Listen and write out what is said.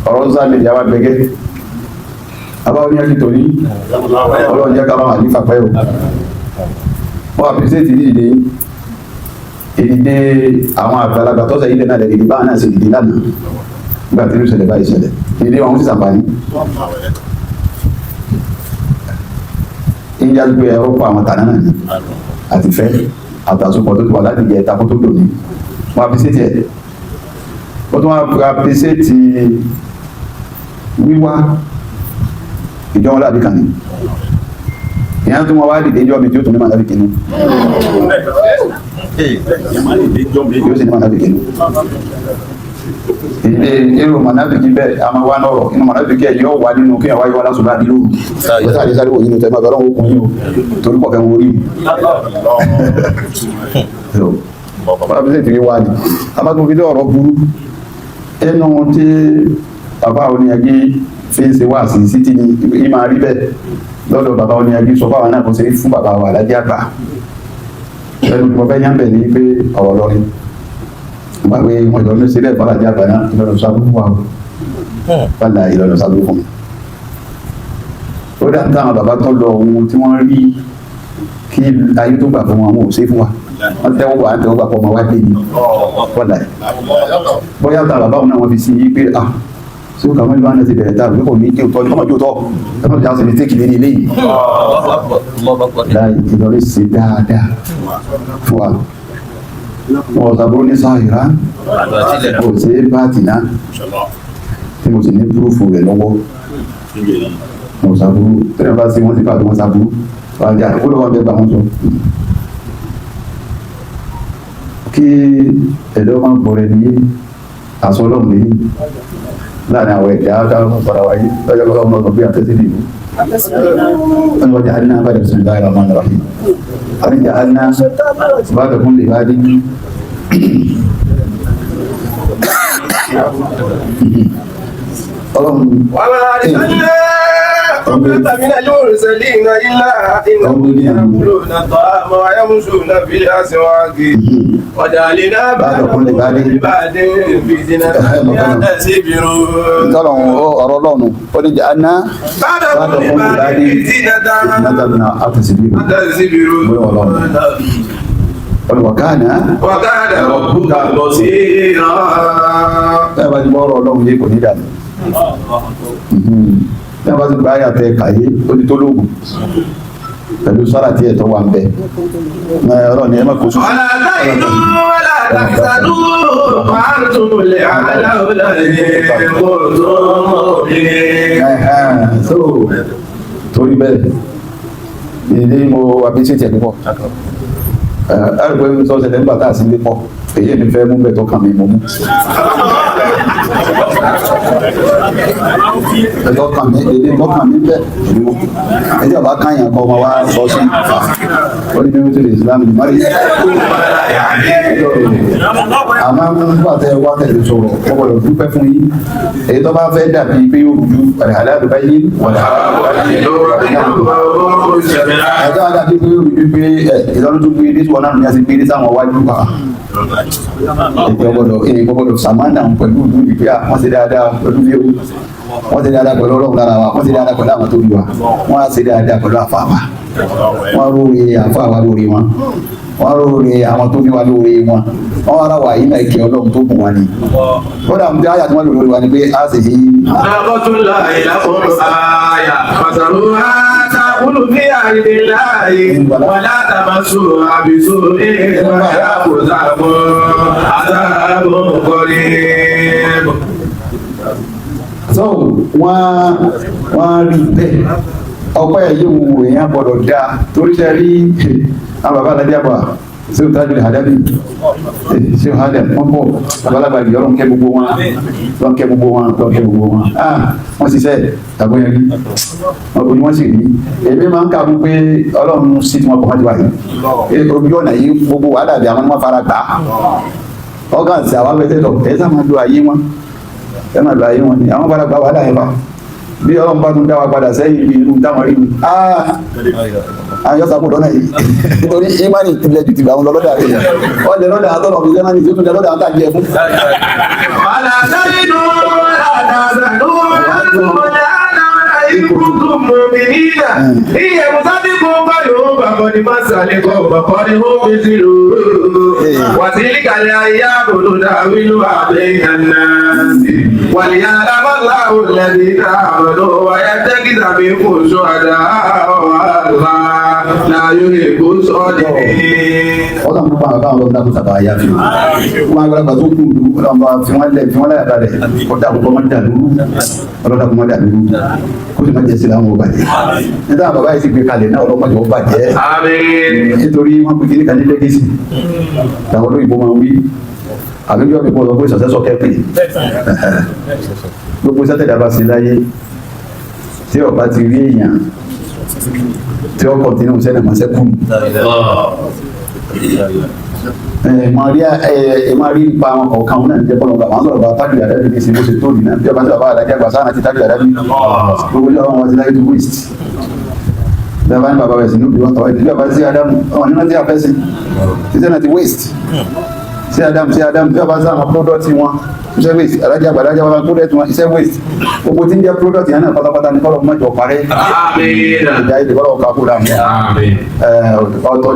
Ọ̀rọ̀ ń sáà ìyàwó àgbẹ̀gẹ́ abáwọn ní ẹni tòní ọlọ́run jẹ́ ká máa ní fàpẹ́ o. Wọ́n àpèsè ti ní ìdè ìdìde àwọn àgbàlagbà tọ́sẹ̀ ilẹ̀ náà lẹ́dìdì báwọn náà sì dìde lánàá nígbà tí ìṣẹ̀lẹ̀ báyìí ṣẹlẹ̀ ìdílé wọn sì sàǹfààní. Ìyá gbé ẹ̀rọ pa àwọn tàná náà ni àti fẹ́ àtàsopọ̀ tó ti wà láti jẹ ẹ̀ta kó tó dòní. Wọ́n àpèsè tiẹ̀ ó tún wá àpèsè ti wíwá ìjọ wọn láàbí kan ní ìyá tó wọn wá dìde ìjọ mi tí ó tún ní màá lábí kìíní yóò sì ní màá lábí kìíní ìdè èrò mànábìkì bẹ́ẹ̀ a máa wá nọ̀rọ̀ inú mànábìkì ẹ̀ yóò wá nínú kí àwọn wáyé lásùn láàdí lóru ìgbésẹ̀ àdé sáré wòye nínú tẹ́ máa bẹ̀rẹ̀ òun okùn yìí o torí kọ̀ọ̀fẹ́ wọn orí mi wọ́n fi ṣètìrí wá ní abágbófin ọ̀rọ̀ burú ẹnu tí bàbá oníyàgé fi ń ṣe wá sí sí tí ní ìmọ̀ rí bẹ́ẹ̀ lọ́dọ̀ bàbá oníyàgé sọ fáwọn náà kò ṣe fún bàbá wa lájẹ́ àgbà ẹnu tí mo fẹ́ yán bẹ̀ ní pé ọ̀rọ̀ lọ́rin wọ́n pé wọ́n ìlọ́nà sílẹ̀ fọlájẹ́ àgbà náà ìlọ́nà sábú fún wa o wàlá ìlọ́nà sábú fún mi. Ó dà táwọn bàbá tó lọ ohun tí wọ́n rí kí ayé tó gbà fún wọn, wọn ò ṣe fún wa. Wọ́n tẹ́wọ́ gbà tẹ́wọ́ gbà pọ̀ ọmọ wa dé ní wàlá bóyá táwọn bàbá wọn náà wọ́n fi sí i pé ah tí ó kà wọ́n ní wọn ti bẹ̀rẹ̀ táwọn kò ní jẹ́ òótọ́ ní ọmọ jẹ́ òótọ́ ẹ má fi àwọn mistake lérí eléyìí. Láì Ìlọrin ṣe dáadáa fún wa, wọn ọ̀sàbúrú ní sáàyìrá kò sí báàtì náà tí mo sì ní púrúfù rẹ̀ lọ́wọ́. Wọn ọ̀sàbúrú tẹ́lẹ̀ bá sí wọ́n ti fàdé wọn sàbúrú wájà ó lọ́wọ́ bẹ́ẹ̀ bá wọn sọ. Kí ẹ̀dọ́ máa gbọ́ rẹ̀ ní àṣọ ọlọ́run ní láàrin àwọn ẹ̀dá dáhùn fara wáyé lọ́jọ́ kọ́kọ́ ọmọ ọgbẹ́ àtẹ́sí nìyí. وجعلنا بعد بسم الله الرحمن الرحيم وجعلنا بعدكم لبعد ọlọ́run وما أرسلنا قبلك من المرسلين إلا إنهم يأكلون الطعام ويمشون في الأسواق وجعلنا بعضكم لبعض لبعض فتنة يحتسبون tọ́lọ̀run ọ̀rọ̀ ọlọ́run ó ní ja'alna بعضكم لبعض فتنة látàbínà àtẹ̀síbí يحتسبون olùwàkánà وكان ربك بصيرا tẹ́lẹ̀ bá ti gbọ́ ọ̀rọ̀ ọlọ́run yé kò ní dànù tẹ́lẹ̀ bá ti gba àyà tẹ kàyé ó ti tó lóògùn pẹ̀lú sára tí ẹ̀tọ́ wà ń bẹ ọlọ́run ni ẹ má kó sùn. ولا تهنوا ولا تحزنوا وأنتم الأعلون إن كنتم مؤمنين. Ẹ̀hẹ́n, so torí bẹ́ẹ̀ ìdí mo appreciate ẹ̀ púpọ̀ ẹ̀rù pé sọ ṣẹlẹ̀ nígbà tá a sì lé pọ̀ èyí èmi fẹ́ mú bẹ́ẹ̀ tó kàn mí mo mú. Ẹ̀tọ́ kàn mí èdè tó kàn mí bẹ́ẹ̀ èmi mú ẹjọ́ bá káyàn kọ́ ọmọ wa sọ sí ó ní mímú tó lè Islam ní mọ́rí. Àmọ́ nígbà tẹ wá tẹ̀lé sọ̀rọ̀ wọ́n gbọ́dọ̀ dúpẹ́ fún yín èyí tó bá fẹ́ dàbí pé yóò ju àlẹ́ àdúgbò yín wọ̀lẹ̀ ẹjọ́ àdàbí pé yóò ju pé ẹ ìlọrin tó gbé dé tí wọn náà ní a ti gbé dé sáwọn wájú pa èyí gbọ́dọ̀ sàmánà pẹ̀lú ìlú ìpè à wọ́n ṣe dáadáa pẹ̀lú bí wọ́n ṣe dáadáa pẹ̀lú ọlọ́run lára wa, wọ́n ṣe dáadáa pẹ̀lú àwọn tó bí wa, wọ́n á ṣe dáadáa pẹ̀lú àfa wa, wọ́n róore àfa wa lórí wọn, wọ́n róore àwọn tó bí wa lórí wọn, wọ́n wá ráwà yìí náà ìkẹ́ ọlọ́run tó bùn wa ni. Kódà mo ti àyà tí wọ́n lò lórí wa ni pé a sì yí. ناقة الله لكم آية فذروها تأكل في أرض الله ولا تمسوها بسوء فيأخذكم عذاب قريب. So wọ́n rí bẹ́ẹ̀ ọpẹ́ yìí wù èèyàn gbọ́dọ̀ dáa torí ṣe rí àwọn bàbá alájà bá ṣé o tájú lè hàdábì ṣé o hàdà wọ́n bọ̀ àgbàlagbà yìí ọlọ́run kẹ́ gbogbo wọn lọ́n kẹ́ gbogbo wọn lọ́n kẹ́ gbogbo wọn ah wọ́n ṣiṣẹ́ tàbóyá rí ojú wọn sì rí èmi máa ń kà fún pé ọlọ́run sí tí wọn kọ̀ wájú wáyé ojú ọ̀nà yìí gbogbo wàhálà bí àwọn ọmọ fara gbà á ọgá àti àwọn abẹ́tẹ̀ lọ ẹ̀ sá máa lo ayé wọn ẹ máa lo ayé wọn ni àwọn fara gbà wàhálà yẹn fa bí ọlọ́run bá tún dá wa padà sẹ́yìn bí irú táwọn rí mi ah àwọn sàkó lọ́nà yìí nítorí imani ìtìlẹ̀ ju ti gbà wọn lọ lọ́dà rẹ̀ wọ́n lè lọ́dà àtọ́nà fi sẹ́mánì tí ó tún lè lọ́dà àtà jẹ fún. ولا تهنوا ولا إن يمسسكم خير فقد مس القوم قرح مثله وتلك الأيام نداولها بين الناس وليعلم الله الذين آمنوا ويتخذ منكم شهداء والله لا يحب الظالمين. Ọlọ́run pa bàbá àwọn ọlọ́dún dákúta bá yá fi wọn. Wọn àgbàlagbà tó kù lù, ọlọ́run bá fi wọn lẹ̀, fi wọn láyà balẹ̀. Ọ̀dà àkókò máa ń dà lóru, ọlọ́dà kò máa dà lóru, kó sì má jẹ́ sílẹ̀ àwọn ọba jẹ́. Nígbà bàbá yìí sì gbé kalẹ̀ náà, ọlọ́mọdé ọba jẹ́. آمين. Nítorí wọn pè kíní kan ní legacy làwọn olóyìnbó máa ń wí, àbíjọ́ mi kò lọ pé sọ̀sẹ́sọ kẹ́pì gbogbo sátẹ̀dá bá sí láyé, tí ọba ti rí èèyàn tí ó continue sẹ́nà máa sẹ́kù. Ẹ máa rí, ẹ máa rí ipa àwọn kọ̀ọ̀kan wọn náà ní jẹ́pọ̀ lọ́gbà àwọn sọ̀rọ̀ bá tábìlì àdábì ní ìsinmi oṣù tó nìyà bí ọba tí bàbá àdájá gbà sáà ti tábìlì àdábì gbogbo ìjọba wọn ti láyé tó waste. Bí ọba ní bàbá rẹ̀ sí ní òbí wọn tọ́wọ́ ìdílé ọba sí Ádámù ọmọ nínú tí a fẹ́ sí títí náà ti waste sí Ádámù, sí Ádámù bí ọba sí àwọn product wọn, iṣẹ́ waste. Alájà àgbà alájà bàbá product wọn, iṣẹ́ waste. Gbogbo tí ń jẹ́ product yẹn náà pátápátá ní kọ́lọ́ mọ́jọ parẹ́. آمين. Ìjà ìdìbò ọ̀kà kúrò àmì آمين. ọ̀tọ̀.